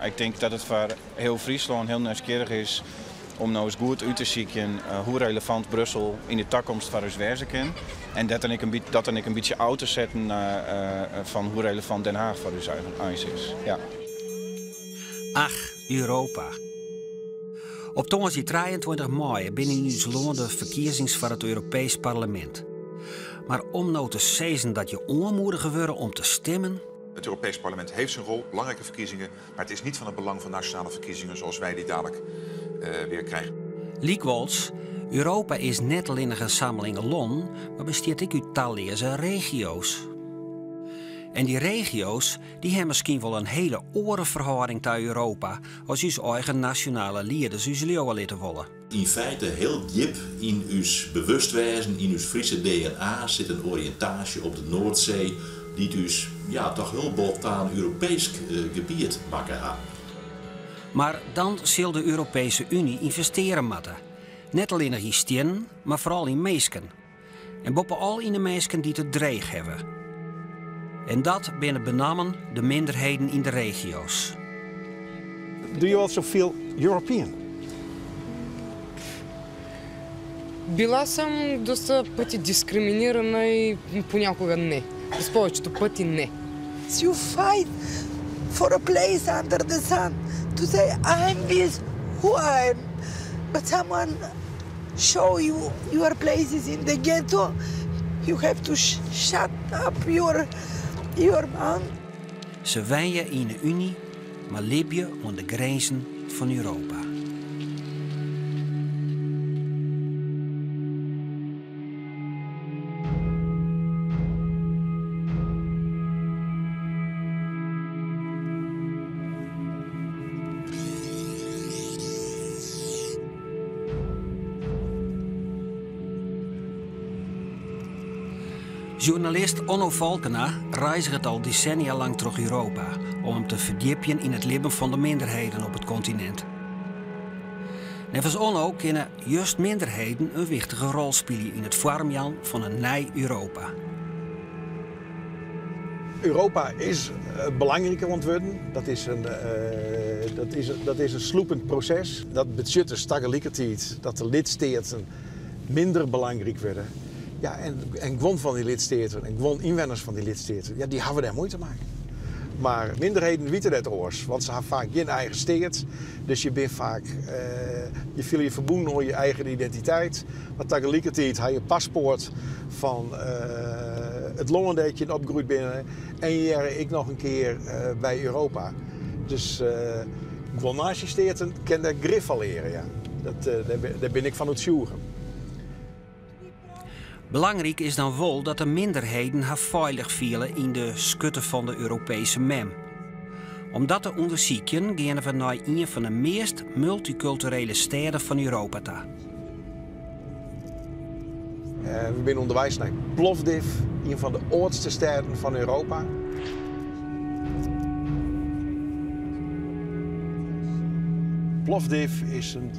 Ik tink dat it foar hiel Fryslân hiel nijsgjirrich is om no ris goed út te sykjen hoe relevant Brussel yn de takomst foar ús wêze kin. En dat dan ek in, dat dan ek in bytsje ôf te setten fan hoe relevant Den Haag foar ús eins is. Ja. Ach, Europa. Op tongersdei 23 maaie binne yn ús lân de ferkiezings foar it Europeesk Parlemint. Mar om no te sizzen dat je oanmoedige wurde om te stimmen? Het Europees Parlement heeft zijn rol, belangrijke verkiezingen, maar het is niet van het belang van nationale verkiezingen zoals wij die dadelijk weer krijgen. Lykwols, Europa is net allinnich in samling lannen, mar bestiet ek út talleaze regio's. En dy regio's dy ha miskien wol in hiele oare ferhâlding ta Europa as ús eigen nasjonale lieders ús leauwe litte wolle. Yn feite hiel djip yn ús bewustwêzen, yn ús Friese DNA sit in oriïntaasje op de Noardsee dy't ús, ja, toch hiel bot ta in Europeesk gebiet makke ha. Mar dan sil de Europese Uny ynvestearje moatte. Net allinnich yn stiennen, mar foaral yn minsken. En boppe-al yn de minsken dy't it dreech hawwe. En dat binne benammen de minderheden yn de regio's. Do you also feel European? Била съм доста пъти дискриминирана и понякога не. През повечето пъти не. You fight for a place under the sun to say I'm this who I am. But someone show you your places in the ghetto. You have to sh shut up your, your mouth. Se wenje yn de Uny, mar libje oan de grinzen fan Europa. Sjoernalist Onno Falkena reizget al desennia lang troch Europa om him te ferdjipjen yn it libben fan de minderheden op it kontinint. Neffens Onno kinne just minderheden in wichtige rol spylje yn it foarmjaan fan in nij Europa. Europa is belangriker oan it wurden. Dat is in, dat is, dat is in slûpend proses. Dat betsjut dus tagelikertiid dat de lidsteaten minder belangryk wurde. Ja, en, en guon fan dy lidsteaten en guon ynwenners fan dy lidsteaten, ja, dy hawwe dêr muoite mei. Mar minderheden witte net oars, want se hawwe faak gjin eigen steat. Dus je binne faak, je fiele je ferbûn oan je eigen identiteit. Mar tagelikertiid ha je paspoart fan it lân dêr't je yn opgroeid binne en je hearre ek noch in kear by Europa. Dus guon naasjesteaten kinne dêr grif fan leare, ja. Dat, dêr bin ik fan oertsjûge. Belangryk is dan wol dat de minderheden har feilich fiele yn de skurte fan de Europese mem. Om dat te ûndersykjen geane we nei ien fan de meast multykulturele stêden fan Europa ta. We binne ûnderweis nei Plovdiv, ien fan de âldste stêden fan Europa. Plovdiv is in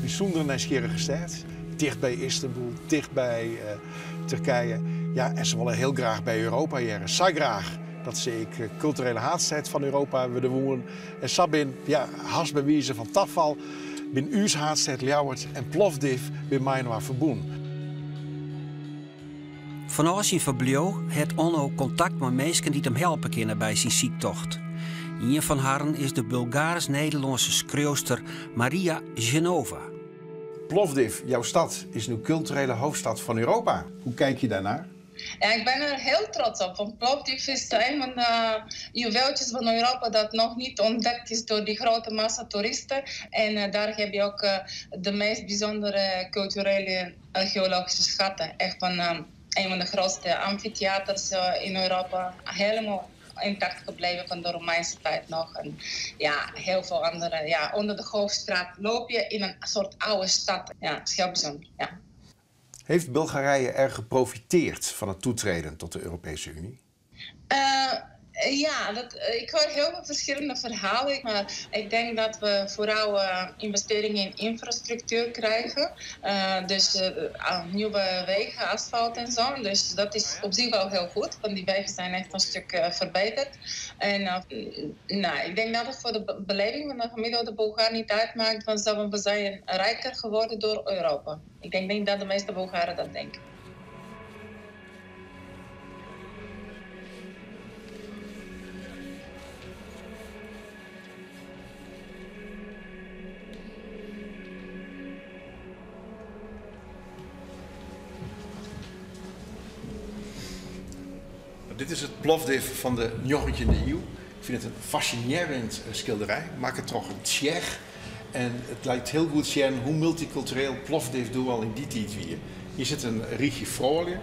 bysûnder nijsgjirrige stêd, ticht by Istanbul, ticht by Turkije. Ja, en se wolle hiel graach by Europa hearre. Sa graach dat se ek kulturele haadstêd fan Europa wurde woenen. En sa bin, ja, hast by wize fan tafal, bin ús haadstêd Ljouwert en Plovdiv bin mei-inoar ferbûn. Fanôf syn ferbliuw hat Onno kontakt mei minsken dy't him helpe kinne by syn syktocht. Ien fan harren is de Bulgaars-Nederlânske skriuwster Maria Genova. Plovdiv, jouw stad, is nu culturele hoofdstad van Europa. Hoe kijk je daarnaar? Ja, ik ben er heel trots op, want Plovdiv is een van de juweeltjes van Europa dat nog niet ontdekt is door die grote massa toeristen. En daar heb je ook de meest bijzondere culturele archeologische schatten. Echt van een van de grootste amfitheaters in Europa. Helemaal intact gebleven van de Romeinse tijd nog. En ja, heel veel andere. Ja, onder de Hoofdstraat loop je in een soort oude stad. Ja, het is heel bijzonder. Ja. Heeft Bulgarije erg geprofiteerd van het toetreden tot de Europese Unie? Ja, dat, ik hoor heel veel verschillende verhalen. Maar ik denk dat we vooral investeringen in infrastructuur krijgen. Dus nieuwe wegen, asfalt en zo. Dus dat is op zich wel heel goed. Want die wegen zijn echt een stuk verbeterd. En nou, ik denk dat het voor de beleving van de gemiddelde Bulgaar niet uitmaakt. Want we zijn rijker geworden door Europa. Ik denk niet dat de meeste Bulgaren dat denken. Dit is het Plovdiv van de 19e eeuw. Ik vind het een fascinerend schilderij. Maak het toch een tsjech. En het lijkt heel goed zien hoe multicultureel Plovdiv doe al in die tijd weer. Hier zit een rietje frolie.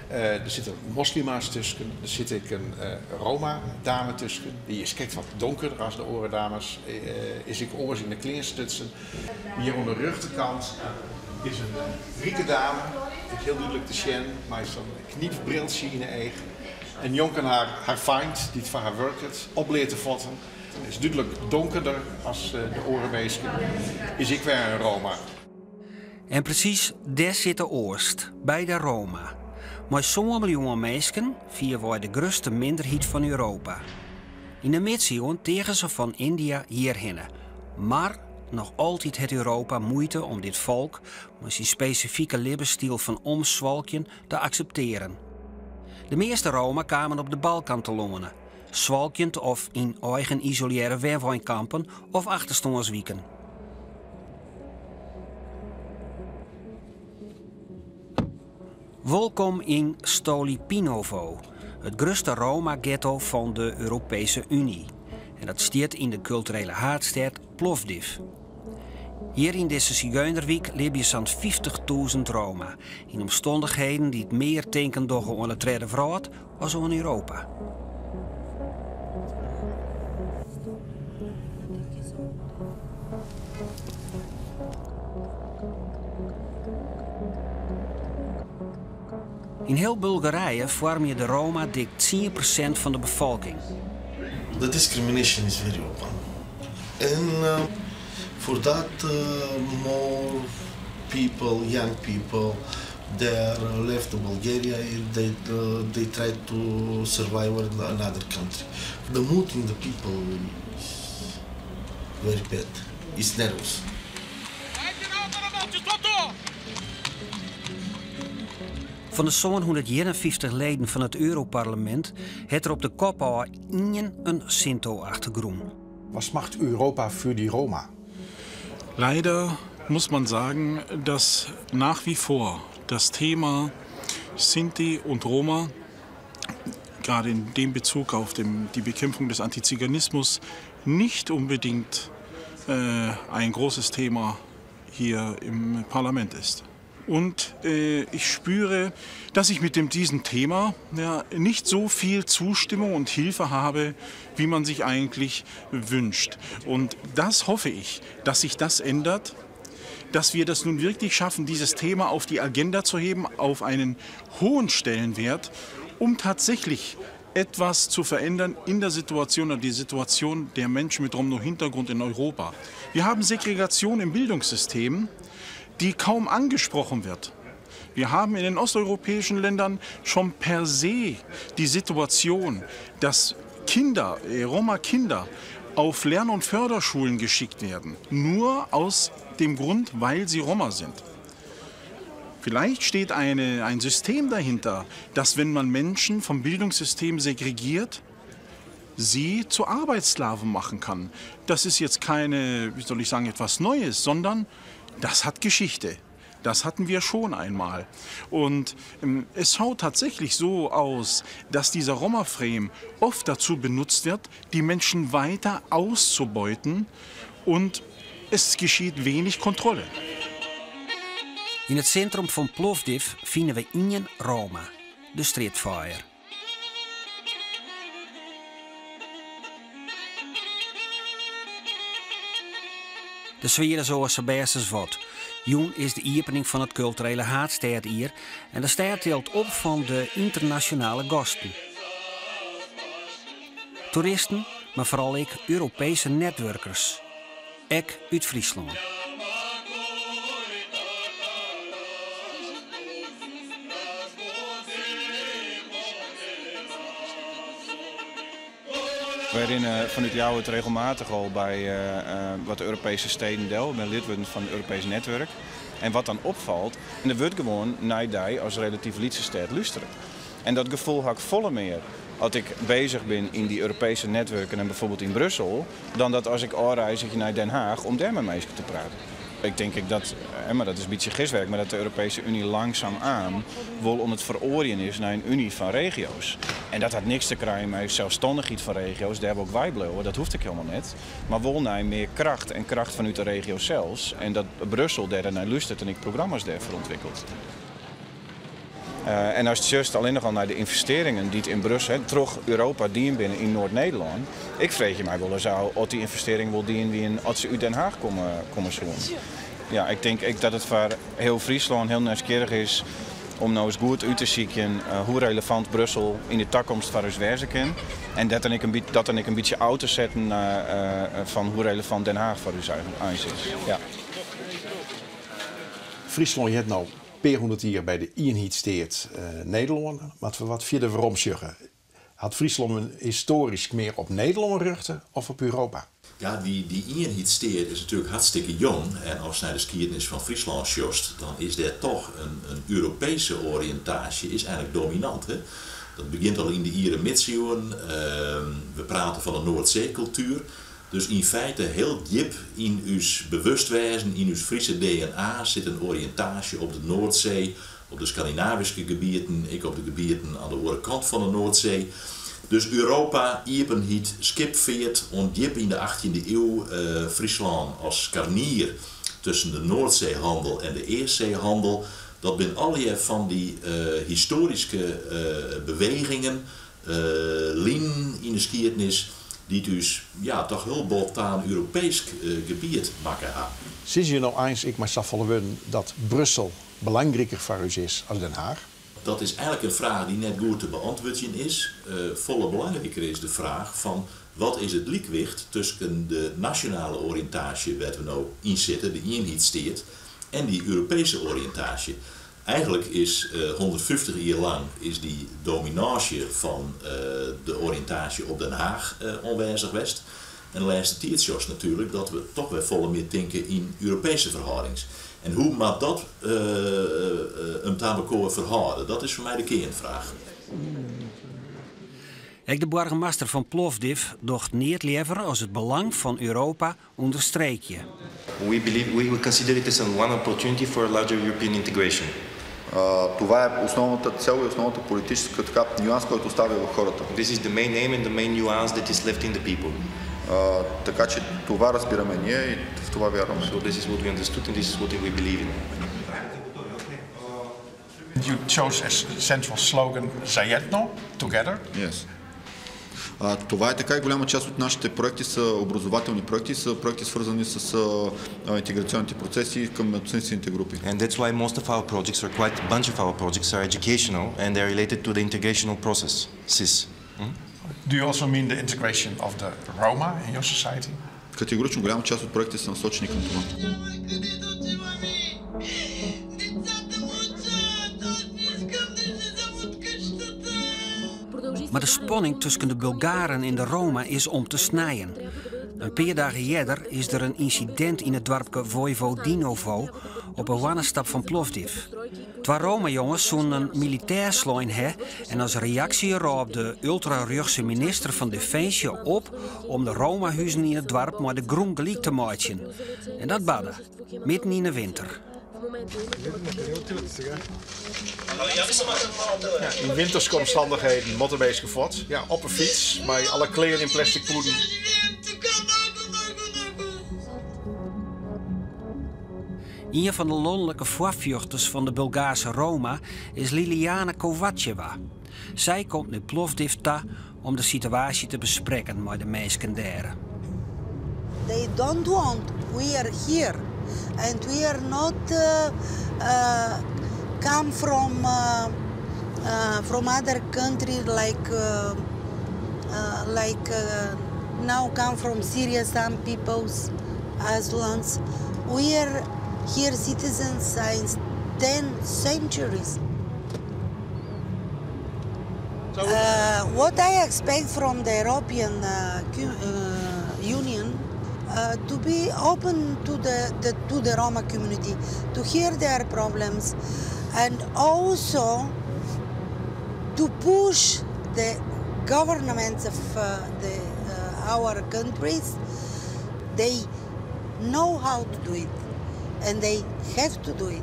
Er zitten moslima's tussen. Er zit ik een Roma-dame tussen. Die is kijkt wat donkerder als de oren dames. Is ik oors in de kleerstutsen. Hier aan de rechterkant is een rieke dame. Het is heel duidelijk te zien, maar is een kniepbriltje in de eeg. En jonken haar find, die het van haar werkt, opleert te vatten. Is duidelijk donkerder als de orenmeester. Is ik weer een Roma. En precies daar zit de oorst, bij de Roma. Maar zo'n miljoen mensen vieren wij de grootste minderheid van Europa. In de middeleeuwen tegen ze van India hierheen. Maar nog altijd het Europa moeite om dit volk met zijn specifieke levensstijl van omzwalkjen te accepteren. De meeste Roma kwamen op de Balkan te longen, zwalkjend of in eigen isoleerde wenwijnkampen of achterstandswieken. Welkom in Stolipinovo, het grootste Roma-ghetto van de Europese Unie. En dat stiert in de culturele haardstad Plovdiv. Hier in deze Zigeunerwijk leven zo'n 50.000 Roma. In omstandigheden die het meer denken door aan de Tweede Wereld als aan Europa. In heel Bulgarije vormen de Roma dik 10% van de bevolking. The discrimination is very open. And for that, more people, young people, they are left Bulgaria. They try to survive in another country. The mood in the people is very bad. It's nervous. Van de zo'n 151 leden van het Europarlement het er op de kop al een Sinto-achtergrond. Was macht Europa für die Roma? Leider muss man sagen, dass nach wie vor das Thema Sinti und Roma, gerade in dem Bezug auf die Bekämpfung des Antiziganismus, nicht unbedingt ein großes Thema hier im Parlament ist. Und ich spüre, dass ich mit diesem Thema, ja, nicht so viel Zustimmung und Hilfe habe, wie man sich eigentlich wünscht. Und das hoffe ich, dass sich das ändert, dass wir das nun wirklich schaffen, dieses Thema auf die Agenda zu heben, auf einen hohen Stellenwert, um tatsächlich etwas zu verändern in der Situation oder die Situation der Menschen mit Romno-Hintergrund in Europa. Wir haben Segregation im Bildungssystem, die kaum angesprochen wird. Wir haben in den osteuropäischen Ländern schon per se die Situation, dass Roma-Kinder auf Lern- und Förderschulen geschickt werden, nur aus dem Grund, weil sie Roma sind. Vielleicht steht ein System dahinter, dass wenn man Menschen vom Bildungssystem segregiert, sie zu Arbeitssklaven machen kann. Das ist jetzt keine, wie soll ich sagen, etwas Neues, sondern das hat Geschichte. Das hatten wir schon einmal. Und es schaut tatsächlich so aus, dass dieser Roma-Frame oft dazu benutzt wird, die Menschen weiter auszubeuten und es geschieht wenig Kontrolle. In het centrum van Plovdiv vinden we één Roma, de streetfire. De sfeer is zoals ze best is wat. Jong is de opening van het culturele haardstad hier en de stad telt op van de internationale gasten. Toeristen, mar foaral ek Europeeske netwurkers. Ek út Fryslân. Wy rinne fanút Ljouwert regelmatich al by wat Europeeske steden del. We binne lid wurden fan it Europeesk netwurk. En wat dan opfalt, der wurdt gewoan nei dy as relatyf lytse stêd lústere. En dat gefoel ha ik folle mear as ik bezich bin yn dy Europeeske netwurken en bijvoorbeeld yn Brussel, dan dat as ik ôfreizgje nei Den Haag om dêr mei minsken te praten. Ik tink ek dat, mar dat is in bytsje giswerk, mar dat de Europeeske Uny langsumoan wol oan it feroarjen is nei in uny fan regio's. En dat hat niks te krijen mei selsstannichheid fan regio's, dêr wol ik wei bliuwe, dat hoecht ek hielendal net. Mar wol nei mear kracht en kracht fanút de regio sels. En dat Brussel dêr nei lústeret en ek programma's dêrfoar ûntwikkelt. En ast sjochst allinnich al nei de ynvestearringen dy't yn Brussel, troch Europa dien binne yn Noard-Nederlân, ik freegje my wolris ôf oft dy ynvestearringen wol dien wienen as se út Den Haag komme soenen. Ja, ik tink ek dat it foar hiel Fryslân hiel nijsgjirrich is om no ris goed út te sykjen hoe relevant Brussel yn de takomst foar ús wêze kin. En dat dan ek in, dat dan ek in bytsje ôf te setten fan hoe relevant Den Haag foar ús eins is. Ja. Fryslân heart no pear hûndert jier by de ienheidssteat Nederlân. Moatte we wat fierder werom sjogge. Hat Fryslân histoarysk mear op Nederlân rjochte of op Europa? Ja, dy ienheidssteat is natuerlik hartstikke jong en ast nei de skiednis fan Fryslân sjochst, dan is dêr toch in Europeeske oriïntaasje is eigenlik dominant. Hè? Dat begjint al yn de iere midsiuwen. We prate fan de Noardseekultuer. Dus yn feite hiel djip yn ús bewustwêzen, yn ús Fryske DNA sit in oriïntaasje op de Noardsee, op de Skandinavyske gebieten, ek op de gebieten oan de oare kant fan de Noardsee. Dus Europa, iepenheid, skipfeart, oant djip yn de achttjinde iuw Fryslân as skarnier tusken de Noardseehannel en de Eastseehannel. Dat binne allegear fan dy histoaryske bewegingen, linen yn de skiednis dy't ús ja, toch hiel bot ta in Europeesk gebiet makke ha. Sizze je no eins ek mei safolle wurden dat Brussel belangriker foar ús is as Den Haag? Dat is eigenlik in fraach dy't net goed te beäntwurdzjen is. Folle belangriker is de fraach fan wat is it lykwicht tusken de nasjonale oriïntaasje wêr't we no yn sitte, de ienheidssteat, en dy Europeeske oriïntaasje. Eigenlik is 150 jier lang is dy dominânsje fan de oriïntaasje op Den Haag oanwêzich west. En de lêste tiid sjochst natuerlik dat we toch wer folle mear tinke yn Europeeske ferhâldings. En hoe moat dat him ta mekoar ferhâlde? Dat is foar my de kearnfraach. Ek de boargemaster fan Plovdiv docht neat leaver as it belang fan Europa ûnderstreekje. We believe we consider it as a one opportunity for a larger European integration. Това е основната цел и основната политическа така нюанс, който оставя в хората. This is the main aim and the main nuance that is left in the people. Така че това разбираме ние и в това вярваме. So this is what we understood and this is what we believe in. You chose as central slogan Заедно, together. Yes. Това е така и голяма част от нашите проекти са образователни проекти, са проекти свързани с интеграционните процеси към малцинствените групи. And that's why most of our projects, or quite a bunch of our projects, are educational and they're related to the integrational process. SIS. Do you also mean the integration of the Roma in your society? Категорично голяма част от проектите са насочени към това. Mar de spanning tusken de Bulgaren en de Roma is om te snijen. In pear dagen earder is der in ynsidint yn it doarpke Vojvodinovo op in hoannestap fan Plovdiv. Twa Roma-jonges soenen in militêr slein ha en as reaksje rôp de ultrarjochtse minister fan Definsje op om de Roma-huzen yn it doarp mei de grûn gelyk te meitsjen. En dat barde, midden yn 'e winter. Ja, yn winterske omstannichheden moatte minsken fuort. Ja, op 'e fyts, mei alle klean yn plastic pûden. Ien fan de lanlike foarfjochters fan de Bulgaarske Roma is Liliana Kovatcheva. Sy komt nei Plovdiv ta om de situaasje te besprekken mei de minsken dêr. They don't want. We are here and we are not come from other country like Like now come from Syria some peoples, asylums. We are here citizens since 10 centuries. What I expect from the European Union to be open to the Roma community, to hear their problems, and also to push the governments of our countries. They know how to do it, and they have to do it.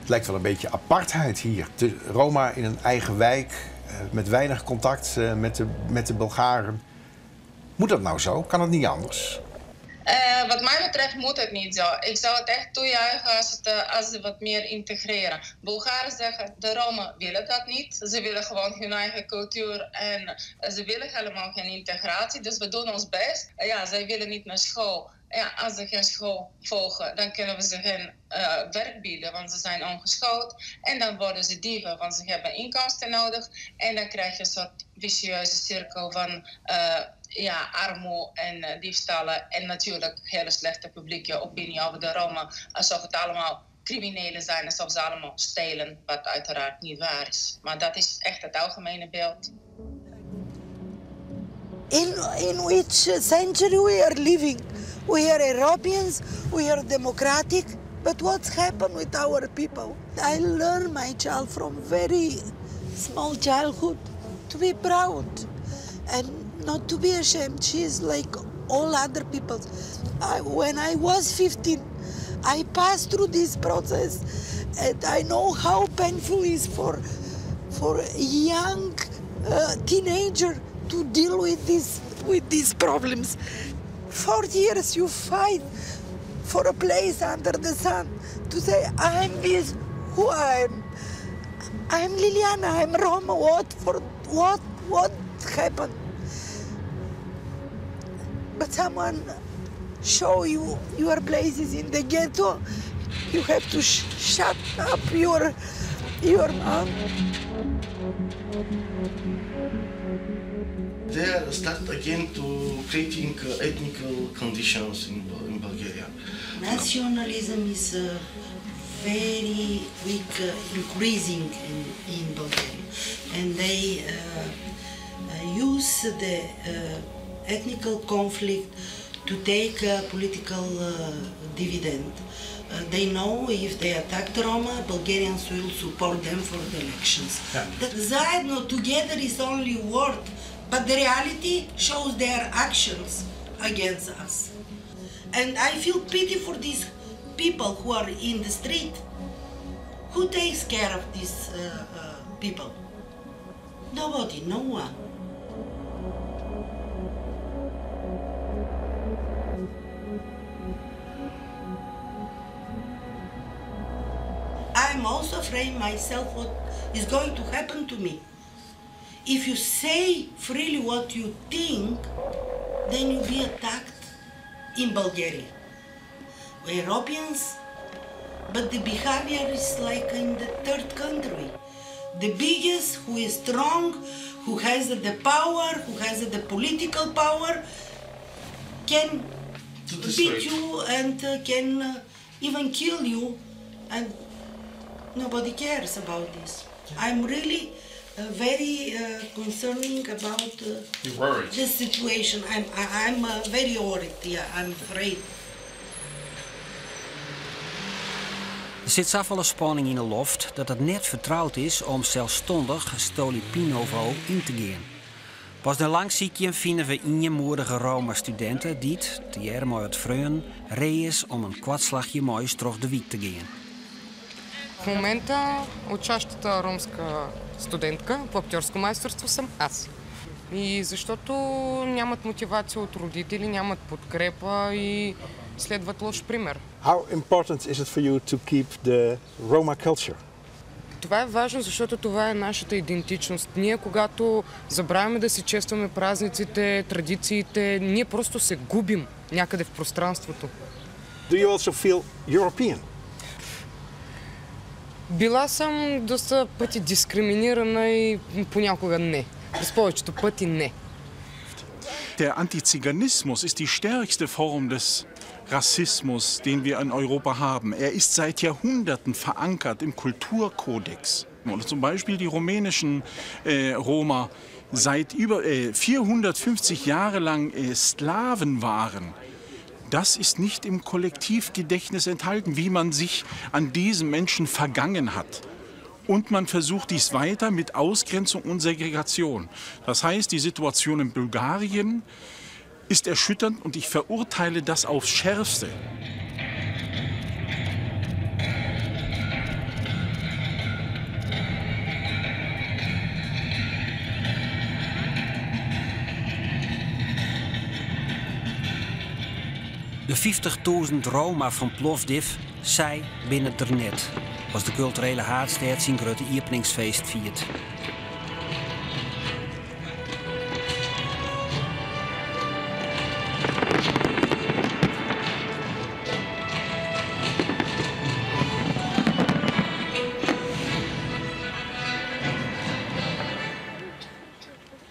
Het lijkt wel een beetje apartheid hier. De Roma in een eigen wijk, met weinig contact met de Bulgaren. Moet dat nou zo? Kan het niet anders? Wat mij betreft moet het niet zo. Ik zou het echt toejuichen als ze wat meer integreren. Bulgaren zeggen, de Roma willen dat niet. Ze willen gewoon hun eigen cultuur en ze willen helemaal geen integratie. Dus we doen ons best. Ja, zij willen niet naar school. Ja, als ze geen school volgen, dan kunnen we ze geen werk bieden, want ze zijn ongeschoold. En dan worden ze dieven, want ze hebben inkomsten nodig. En dan krijg je een soort vicieuze cirkel van armoede en diefstallen. En natuurlijk hele slechte publieke opinie over de Roma. Alsof het allemaal criminelen zijn, alsof ze allemaal stelen, wat uiteraard niet waar is. Maar dat is echt het algemene beeld. In which century we are living? We are Europeans, we are democratic, but what's happened with our people? I learned my child from very small childhood to be proud and not to be ashamed. She is like all other people. When I was 15, I passed through this process, and I know how painful it is for a young teenager to deal with these problems. 40 years you fight for a place under the sun, to say, I'm this, who I am. I'm Liliana, I'm Roma, what happened? But someone show you your places in the ghetto, you have to shut up your mouth. They start again to creating ethnical conditions in Bulgaria. Nationalism is very quick increasing in Bulgaria, and they use the ethnical conflict to take a political dividend. They know if they attack the Roma, Bulgarians will support them for the elections. Yeah. The Zajedno, together, is only word, but the reality shows their actions against us. And I feel pity for these people who are in the street. Who takes care of these people? Nobody, no one. I'm also afraid myself what is going to happen to me. If you say freely what you think, then you'll be attacked in Bulgaria. We're Europeans, but the behavior is like in the third country. The biggest, who is strong, who has the power, who has the political power, can beat you and can even kill you, and nobody cares about this. I'm really very concerning about this situation. I'm very worried, yeah, I'm afraid. Er zit zoveel spanning in de loft dat het net vertrouwd is om zelfstandig Stolipinovo in te gaan. Pas de langziekje vinden we injemoedige Roma-studenten die het, te mooi het vreun, ree is om een kwartslagje moois terug de wiek te gaan. В момента учащата ромска студентка по актьорско майсторство съм аз. И защото нямат мотивация от родители, нямат подкрепа и следват лош пример. How important is it for you to keep the Roma culture? Това е важно, защото това е нашата идентичност. Ние, когато забравяме да си честваме празниците, традициите, ние просто се губим някъде в пространството. Do you also feel European? Била съм доста пъти дискриминирана и понякога не. През повечето пъти не. Der Antiziganismus ist die stärkste Form des Rassismus, den wir in Europa haben. Er ist seit Jahrhunderten verankert im Kulturkodex. Oder zum Beispiel die rumänischen äh, Roma seit über äh, 450 Jahre lang äh, Sklaven waren. Das ist nicht im Kollektivgedächtnis enthalten, wie man sich an diesen Menschen vergangen hat. Und man versucht dies weiter mit Ausgrenzung und Segregation. Das heißt, die Situation in Bulgarien ist erschütternd und ich verurteile das aufs Schärfste. De 50.000 Roma fan Plovdiv, sy binne der net as de kulturele haadstêd syn grutte iepeningsfeest fiert.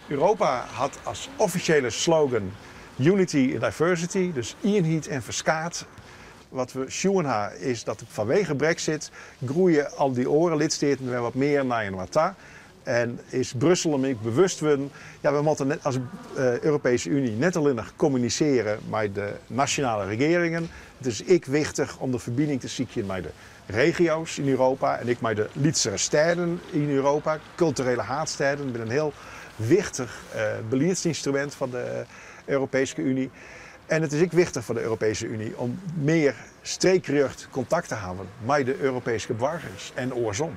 Europa hat as offisjele slogan Unity in Diversity, dus ienheid en ferskaat. Wat we sjoen ha is dat fanwege Brexit groeie al dy oare lidsteaten wer wat mear nei inoar ta. En is Brussel him ek bewust wurden, ja, we moatte net as Europeeske Uny net allinnich kommunisearje mei de nasjonale regearingen. It is ek wichtich om de ferbining te sykjen mei de regio's yn Europa en ek mei de lytsere stêden yn Europa. Kulturele haadstêden binne in hiel wichtich beliedsynstrumint fan de Europeeske Uny. En it is ek wichtich foar de Europeeske Uny om mear streekrjocht kontakt te hawwen mei de Europeeske boargers en oarsom.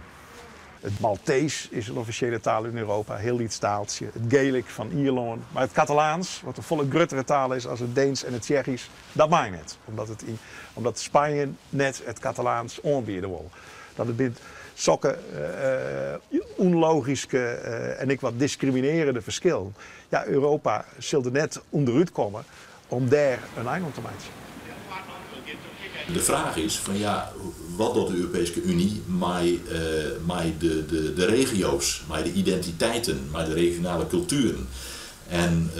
It Maltees is in offisjele taal yn Europa, hiel lyts taaltsje. It Gaelic fan Ierlân. Mar it Katalaans, wat in folle gruttere taal is as it Deens en it Tsjechysk, dat mei net, omdat it yn, omdat Spanje net it Katalaans oanbiede wol. Dat it binne sokke ûnlogyske en ek wat diskriminearjende ferskillen. Ja, Europa sil der net ûnderút komme om dêr in ein oan te meitsjen. De fraach is fan ja, wat docht de Europeeske Uny mei mei de de regio's, mei de identiteiten, mei de regionale kultueren? En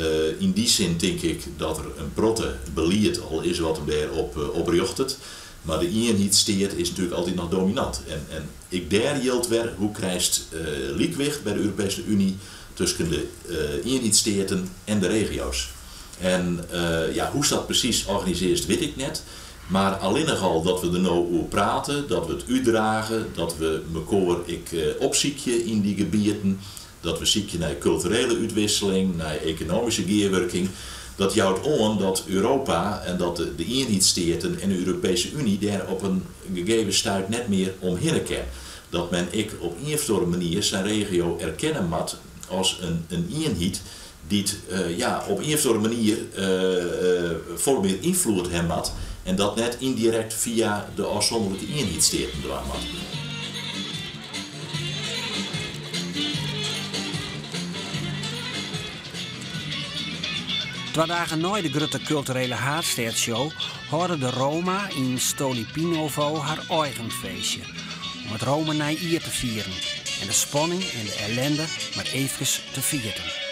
yn dy sin tink ik dat der in protte belied al is wat him dêr op op rjochtet. Mar de ienheidssteat is natuerlik altyd noch dominant. En en ek dêr jildt wer, hoe krijst lykwicht by de Europeeske Uny tusken de ienheidssteaten en de regio's? En ja, hoe'tst dat presys organisearrest wit ik net. Mar allinnich al dat we der no oer prate, dat we it útdrage, dat we mekoar ek opsykje yn dy gebieten, dat we sykje nei kulturele útwisseling, nei ekonomyske gearwurking, dat jout oan dat Europa en dat de ienheidssteaten en de Europeeske Uny dêr op in gegeven stuit net mear omhinne kin. Dat men ek op ien of oare manier sa'n regio erkenne moat as in ienheid dy't ja, op ien of oare manier folle mear ynfloed ha moat en dat net yndirekt fia de ôfsûnderlike ienheidssteaten dwaan moat. Twa dagen nei de grutte kulturele haadstêdshow hâlde de Roma yn Stolipinovo har eigen feestje om it Roma nijjier te fieren en de spanning en de ellende mar eefkes te ferjitten.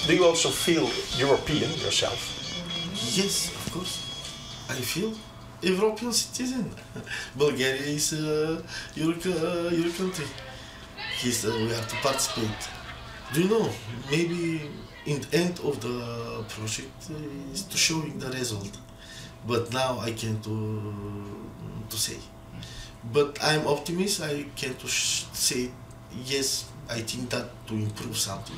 Do you also feel European yourself? Yes, of course. I feel European citizen. Bulgaria is uh, your, uh, your country. He's, uh, we have to participate. Do you know, maybe in the end of the project is to showing the result. But now I can't to, to say. But I'm optimist, I can to say yes, I think that to improve something.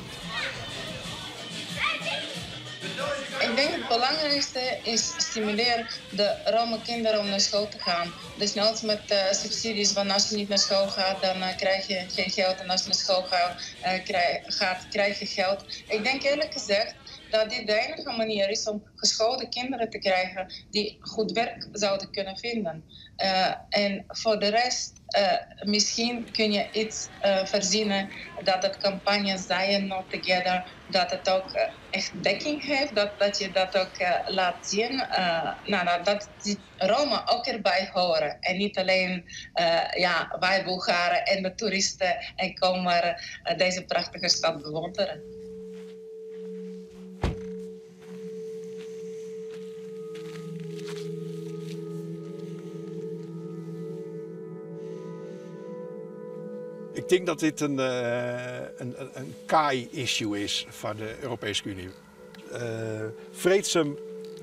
En denk het belangrijkste is stimuleer de Rome kinderen om naar school te gaan. Desnoods met uh, subsidies, want als je niet naar school gaat, dan uh, krijg je geen geld. En als je naar school gaat, uh, krijg, gaat, krijg je geld. Ik denk eerlijk gezegd dat dit de enige manier is om geschoolde kinderen te krijgen die goed werk zouden kunnen vinden. Uh, en voor de rest, uh, misschien kun je iets uh, verzinnen dat het campagne Zion Not Together, dat het ook echt dekking heeft, dat, dat je dat ook laat zien. Nou, nou, dat die Roma ook erbij horen. En niet alleen ja, wij Bulgaren en de toeristen en komen deze prachtige stad bewonderen. Ik denk dat dit een, een, een kaai-issue is van de Europese Unie. Vreedzaam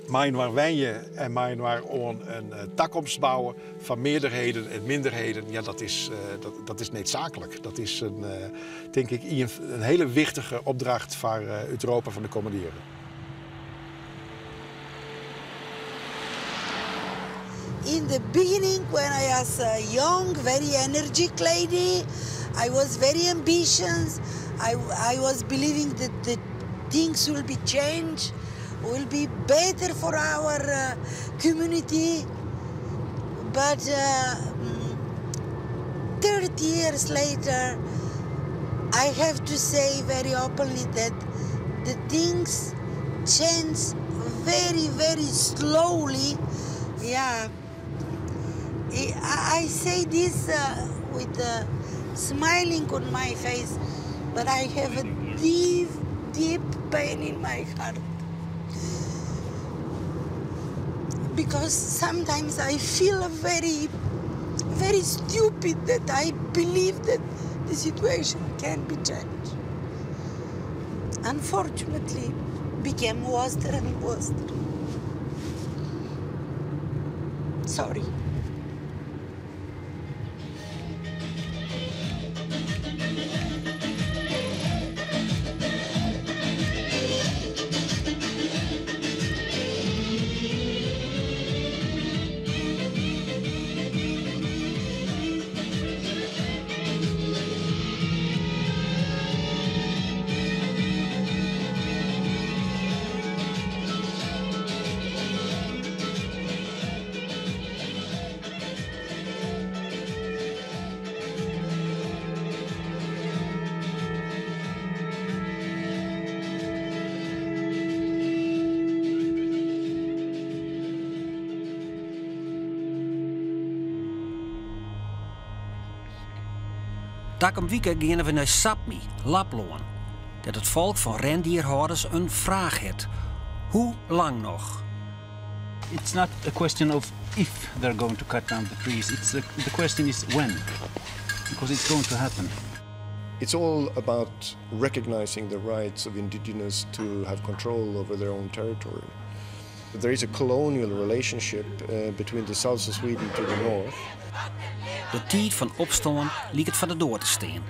mei-inoar wenje en mei-inoar oan in takomst bouwe fan mearderheden en minderheden, ja, dat is needsaaklik. Dat is, tink ik, in hiele wichtige opdracht foar Europa fan de kommende jierren. In the beginning, when I was a young, very energetic lady, I was very ambitious. I was believing that the things will be changed, will be better for our community. But 30 years later, I have to say very openly that the things change very, very slowly. Yeah. I say this with a smiling on my face, but I have a deep, deep pain in my heart. Because sometimes I feel very, very stupid that I believe that the situation can be changed. Unfortunately, became worse and worse. Sorry. Takom wike geane we nei Sápmi, Laplân. Dêr't it folk fan rendierhâlders in fraach hat. Hoe lang noch? It's not a question of if they're going to cut down the trees. The question is when, because it's going to happen. It's all about recognizing the rights of indigenous to have control over their own territory. There is a colonial relationship between the south of Sweden to the north. De tiid fan opstân liket foar de doar te stean.